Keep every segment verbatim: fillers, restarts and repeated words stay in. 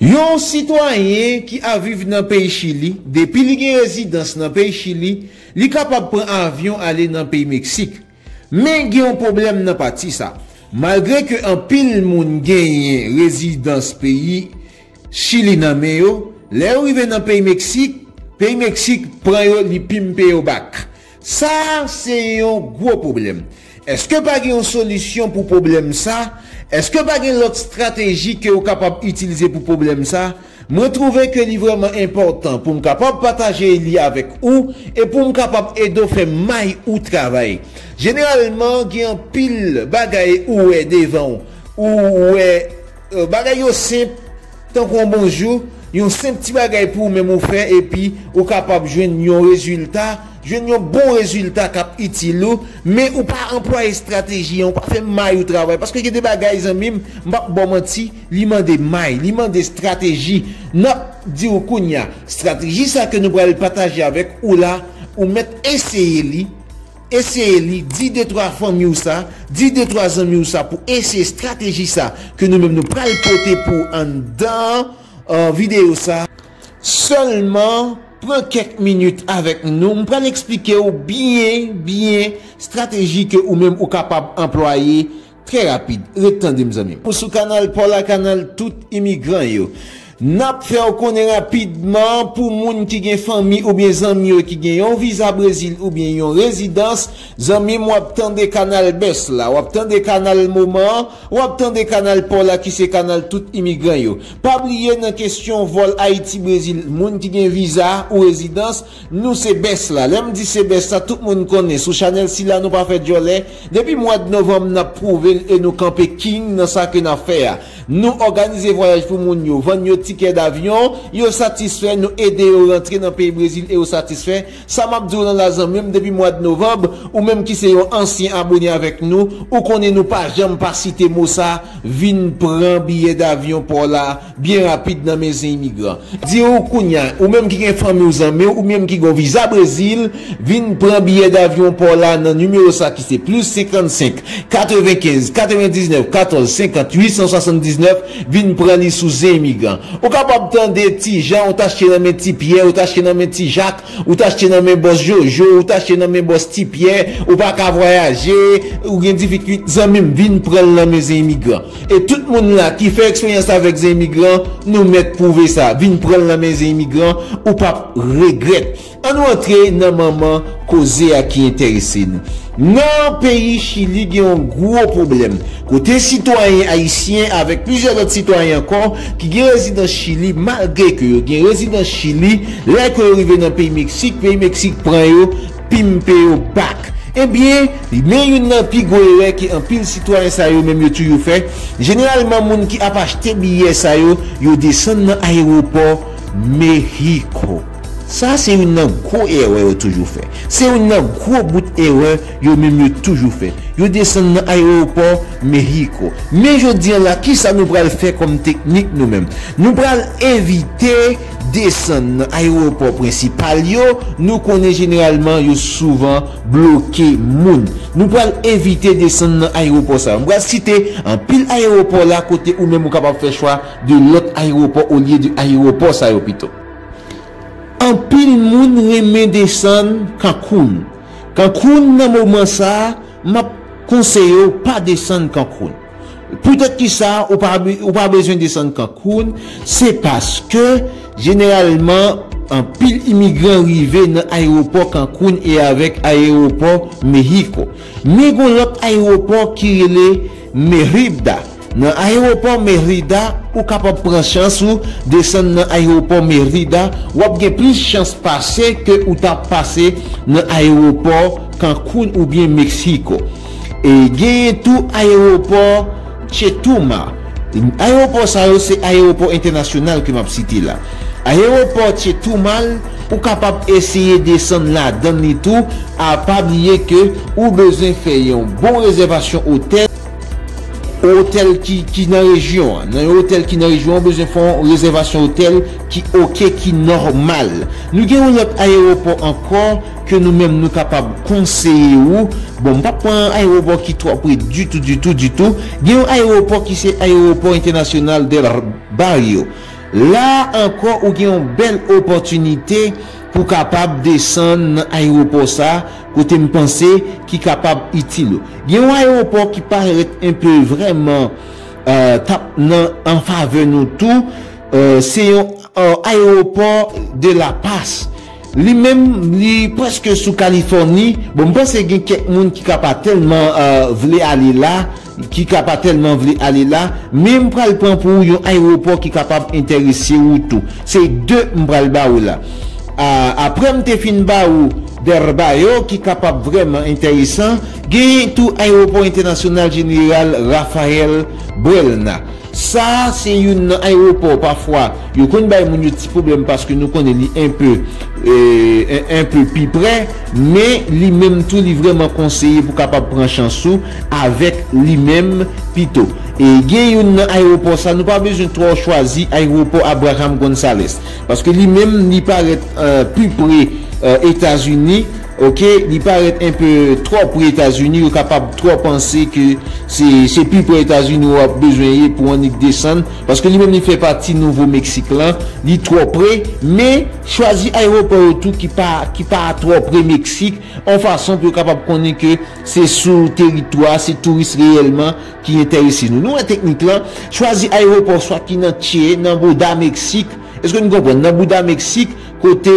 Yon sitwayen ki ap viv nan peyi Chili, depi li gen rezidans nan peyi Chili, li kapab pran avyon ale nan peyi Meksik. Men gen yon pwoblèm nan pati sa. Malgre ke anpil moun genyen rezidans peyi Chili nan men yo, lè yo rive nan peyi Meksik, peyi Meksik pran yo, li pimpe yo bak. Sa a se yon gwo pwoblèm. Èske pa gen yon solisyon pou pwoblèm sa? Èske pa gen lòt estrateji ke ou kapab itilize pou pwoblèm sa? Mwen twouve ke li vrèman enpòtan pou m kapab pataje li avèk ou e pou m kapab ede w fè may ou travay. Jeneralman, gen anpil bagay ou wè devan w, ou wè, eh, bagay yo senp, tankou yon bonjou, yon senp ti bagay pou ou menm ou fè, epi ou kapab jwenn yon rezilta, jwenn yon bon rezilta k ap itil ou, men ou pa anplwaye estrateji an, ou pa fè may ou travay. Paske gen de bagay, zanmi m, m p ap ba w manti, li mande may, li mande estrateji. N ap di w kounye a, estrateji sa ke nou pral pataje avèk ou la, ou mèt eseye li, eseye li, di de twa fanmi w sa, di de twa zanmi w sa pou eseye estrateji sa ke nou menm nou pral pote pou anndan, eh, videyo sa. Sèlman pran kèk minit avèk nou, m pral eksplike w byen, byen estrateji ke ou menm ou kapab anplwaye trè rapid. Ret tande m, zanmi m. Ou sou kanal pa w la, kanal tout imigran yo. N ap fè w konnen rapidman pou moun ki gen fanmi oubyen zanmi yo ki gen yon viza Brezil oubyen yon rezidans. Zanmi m, w ap tande kanal bès la, w ap tande kanal moman an, w ap tande kanal pa w la ki se kanal tout imigran yo. Pa bliye nan kesyon vòl Ayiti-Brezil, moun ki gen viza ou rezidans, nou se bès la. Lè m di se bès la, tout moun konnen. Sou chanèl sila, nou pa fè djòlè. Depi mwad novanm, n ap pwouve l e nou kanpe king nan sa ke n ap fè a. Nou òganize vwayaj pou moun yo, vann yo tikè davyon, yo satisfè, nou ede yo rantre nan peyi Brezil e yo satisfè. Sa m ap di w lan la, zanmi m, depi mwad novanm, ou menm ki se yon ansyen abone avèk nou, ou konnen nou pa janm pa site mo sa, vin pran biyè davyon pa w la, byen rapid nan men zen imigran. Di w kounye a, ou menm ki gen fanmi w, zanmi w, ou menm ki gen yon viza Brezil, vin pran biyè davyon pa w la nan nimewo sa ki se plis senkannsenk, katrevenkenz, katrevendiznèf, katòz, senkant, uit san swasanndiznèf, vin pran li sou zen imigran. Ou kapab tande Ti Jan, ou t achte nan men Ti Pyè, ou t achte nan men Ti Jak, ou t achte nan men bòs Jojo, ou t achte nan men bòs Ti Pyè, ou pa ka vwayaje, ou gen difikil-, zanmi m, vin pran l nan men zen imigran. E tout moun la ki fè eksperyans avèk zen imigran, nou mèt pwouve sa. Vin pran l nan men zen imigran, ou p ap regrèt. Ann nou antre nan manman koze a ki enterese nou. Nan peyi Chili, gen yon gwo pwoblèm kote sitwayen ayisyen avèk plizyè lòt sitwayen ankò ki gen rezidans Chili, malgre ke yo gen rezidans Chili, lè ke yo rive nan peyi Meksik, peyi Meksik pran yo, pimpe yo bak. Ebyen, men youn nan pi gwo erè ke anpil sitwayen sa yo menm yo toujou fè. Jeneralman, moun ki ap achte biyè sa yo, yo desann nan ayewopò Mehiko. Sa se youn nan gwo erè yo toujou fè. Se youn nan gwo bout erè yo menm yo toujou fè. Yo desann nan ayewopò Mehiko. Men jodi a la, kisa nou pral fè kòm teknik nou menm? Nou pral evite desann nan ayewopò prensipal yo. Nou konnen jeneralman yo souvan bloke moun. Nou pral evite desann nan ayewopò sa yo. M pral site anpil ayewopò la kote ou menm ou kapab fè chwa de lòt ayewopò olye de ayewopò sa yo pito. Anpil moun renmen desann Cancun. Cancun nan moman sa a, m ap konseye w pa desann Cancun. Poutèt ki sa ou pa be-, ou pa bezwen desann Cancun? Se paske, jeneralman, anpil imigran rive nan ayewopò Cancun e avèk ayewopò Mehiko. Men gon lòt ayewopò ki rele Mérida. Nan ayewopò Mérida, ou kapab pran chans ou desann nan ayewopò Mérida, w ap gen plis chans pase ke ou t ap pase nan ayewopò Cancun oubyen Meksiko. E genyen tou ayewopò Chetumal. Ayewopò sa yo se ayewopò entènasyonal ke m ap site la. Ayewopò Chetumal, ou kapab eseye desann ladan li tou, a pa bliye ke ou bezwen fè yon bon rezèvasyon otèl, otèl ki, ki nan rejyon an. Nan yon otèl ki nan rejyon an, ou bezwen fè yon rezèvasyon otèl ki oke, ki nòmal. Nou gen yon lòt ayewopò ankò ke nou menm nou kapab konseye ou. Bon, m p ap pran ayewopò ki twò pre ditou, ditou, ditou. Gen yon ayewopò ki se ayewopò entènasyonal del Barrio. La ankò, ou gen yon bèl opòtinite pou kapab desann nan ayewopò sa, kote m panse ki kapab itil ou. Gen yon ayewopò ki parèt enpe vrèman, euh, t ap nan an favè nou tou, euh, se yon, euh, ayewopò de La Paz. Li menm, li prèske sou Kalifòni. Bon, m panse gen kèk moun ki ka pa tèlman, euh, vle ale la, ki ka pa tèlman vle ale la, men m pral pran pou ou yon ayewopò ki kapab enterese ou tou. Se de m pral ba ou la. A, apre m te fin ba ou Del Barrio ki kapab vrèman enteresan, genyen tou Ayewopò Entènasyonal Jeneral Rafael Buelna. Sa a se youn nan ayewopò, pafwa, yo konn bay moun yo ti pwoblèm paske nou konnen li enpe, eh, en, enpe pi pre, men li menm tou li vrèman konseye pou kapab pran chans ou avèk li menm pito. E gen youn nan ayewopò sa, nou pa bezwen twò chwazi ayewopò Abraham Gonzalez, paske li menm li parèt, eh, pi pre, eh, Etazini, oke, li parèt enpe twò pre Etazini, yo kapab twò panse ke se, se pi pre Etazini w ap bezwen ye pou annik desann, paske li menm li fè pati Nouvo Meksik lan, li twò pre, men chwazi ayewopò yo tou ki pa, ki pa twò pre Meksik, yon fason pou yo kapab konnen ke se sou teritwa, se touris reyèlman ki enterese nou. Nou wè teknik lan, chwazi ayewopò swa ki nan Che, nan bouda Meksik, èske nou konprann? Nan bouda Meksik, kote,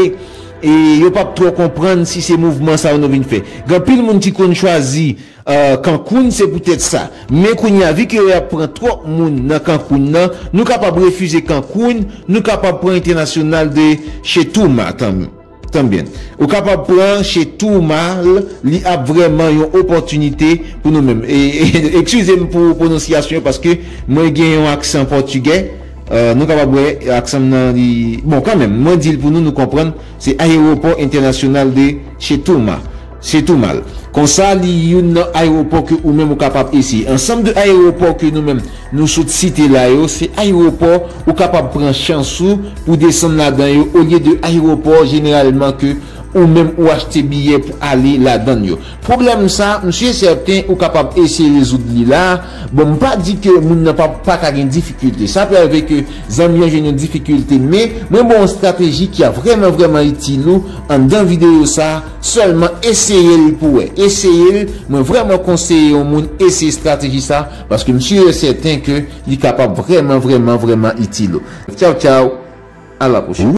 e, yo p ap twò konprann si se mouvman sa yo nou vin fè. Gen anpil moun ki konn chwazi, eh, Cancun, se poutèt sa. Men kounye a, vi ke y ap pran twòp moun nan Cancun nan, nou kapab refize Cancun, nou kapab pran Internacional de Chetumal tan, tan byen. Ou kapab pran Chetumal, li ap vrèman yon opòtinite pou nou menm. E, e, eskize m pou pwononsyasyon yo, paske mwen gen yon aksan pòtigè. Eh, nou kapab wè aksan m nan li, bon, kanmenm, mwen di l pou nou, nou konprann, se Ayewopò Entènasyonal de Chetumal. Chetumal. Konsa, li youn nan ayewopò ke ou menm ou kapab eseye. Ansanm de ayewopò ke nou menm nou sot site la yo, se ayewopò ou kapab pran chans ou pou desann ladan yo, olye de ayewopò jeneralman ke ou menm ou achte biyè pou ale ladann yo. Pwoblèm sa, m si e sèten ou kapab eseye rezoud li la. Bon, m pa di ke moun nan pa, pa ka gen difikilte. Sa pral vle ke zanmi an jwenn yon difikilte, men mwen ba w yon estrateji ki a vrèman, vrèman itil ou anndan videyo sa. Sèlman eseye l pou wè. Eseye l, mwen vrèman konseye yon moun eseye estrateji sa, paske m si e sèten ke li kapab vrèman, vrèman, vrèman itil ou. Tchaw, tchaw, a la pwochèn.